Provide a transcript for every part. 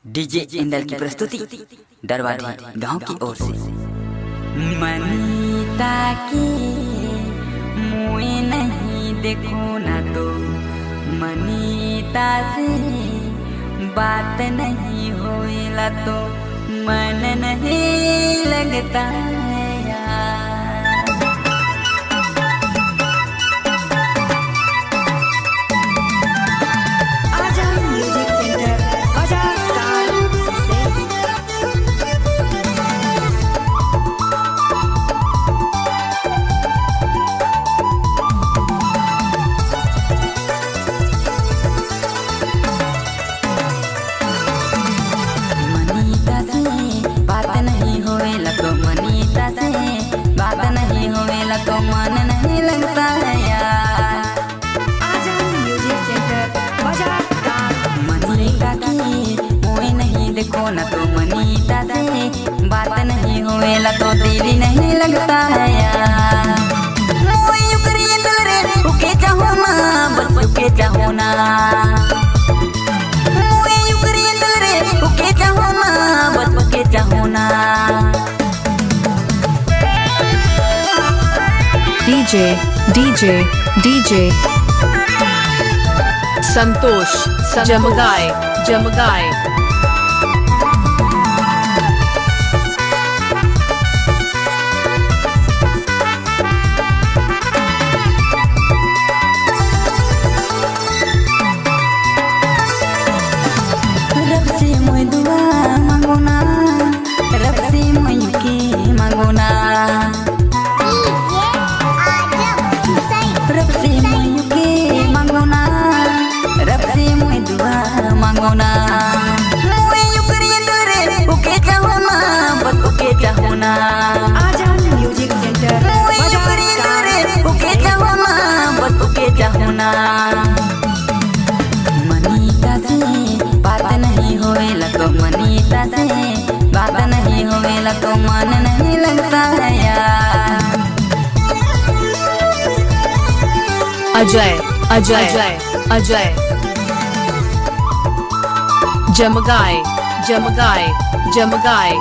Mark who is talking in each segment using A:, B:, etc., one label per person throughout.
A: डीजे इंदल की प्रस्तुति दरवाडी गांव की ओर से। मनीता की मुई नहीं देखो ना तो मनीता से बात नहीं होएला तो मन नहीं लगता यार। तो मन नहीं लगता है यार।
B: आजाद म्यूजिक सेंटर बाजार।
A: मनीता की मोई नहीं देखो ना तो मनीता से बात नहीं होएला तो दिल नहीं लगता है यार। मोई उकरी दिल रे उके चाहो ना बस उके चाहो ना। मोई उकरी दिल रे उके चाहो ना बस उके चाहो ना।
C: DJ DJ DJ Santosh Jamgai Jamgai.
A: रब से मैं दुआ मांगो ना, रब से मैं के मांगो ना, रब से मैं के मांगो ना, रब से मैं दुआ मांगो ना। मैं उकरी दिल रे उके चाहो ना बस उके चाहो ना।
B: आजाद म्यूजिक सेंटर
A: मैं उकरी दिल रे उके चाहो ना बस उके चाहो ना। मनीता से बात नहीं होएला तो मनीता से बात नहीं होएला तो मन नहीं लगता है यार।
C: अजय अजय अजय जमगाए जमगाए जमगाए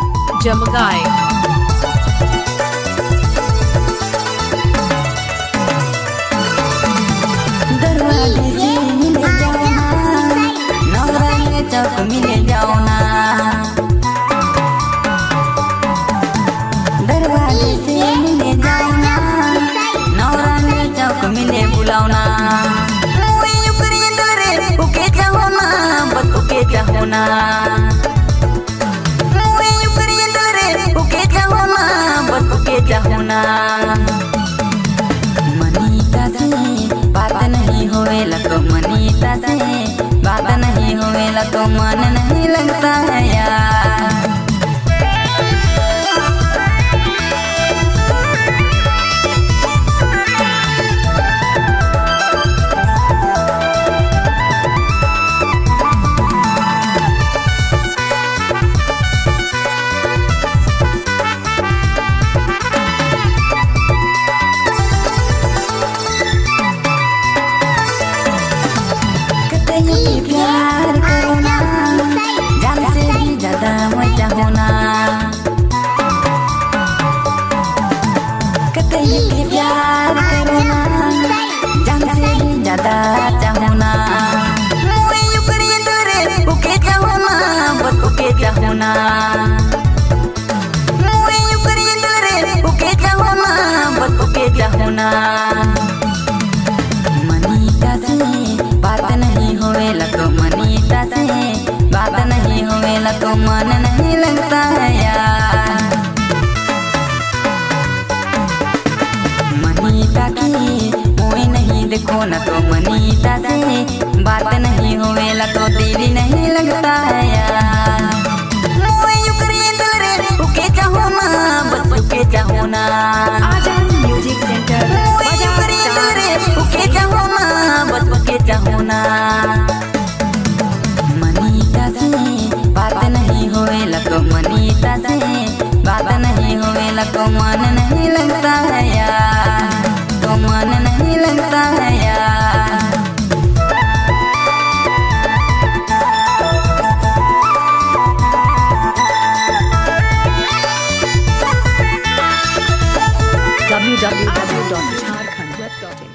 C: जमगाए।
A: दरवाजे से मिले जाओ ना, नवरंग चौक मिले जाओ ना। दरवाजे से मिले जाओ ना, नवरंग चौक मिले बुलाओ ना। मोई उकरी दिल रे उके चाहो ना बस उके चाहो ना। मोई उकरी दिल रे उके चाहो ना बस उके चाहो ना। मनीता से बात नहीं होएला तो मनीता से बात नहीं होएला तो मन नहीं लगता है यार। प्यार करो ना, जान से भी ज्यादा मैं चाहो ना। कतई के प्यार करो ना, जान से भी ज्यादा चाहो ना। मोई उकरी दिल रे उके चाहो ना बस उके चाहो ना। मोई उकरी दिल रे उके चाहो ना बस उके चाहो ना। मनीता से बात नहीं होएला तो मनीता से बात नहीं होएला तो मन नहीं लगता है यार। मनीता की मोई नहीं देखो ना तो मनीता से बात नहीं होएला तो दिल नहीं लगता है यार। मोई उकरी दिल रे उके चाहो ना बस उके चाहो ना।
B: आजाद म्यूजिक सेंटर
A: मोई उकरी दिल रे उके चाहो ना बस उके चाहो ना। मनीता से बात नहीं होएला तो मनीता से बात नहीं होएला तो मन नहीं लगता है यार, तो मन नहीं लगता है यार।
C: www.jharkhandweb.in.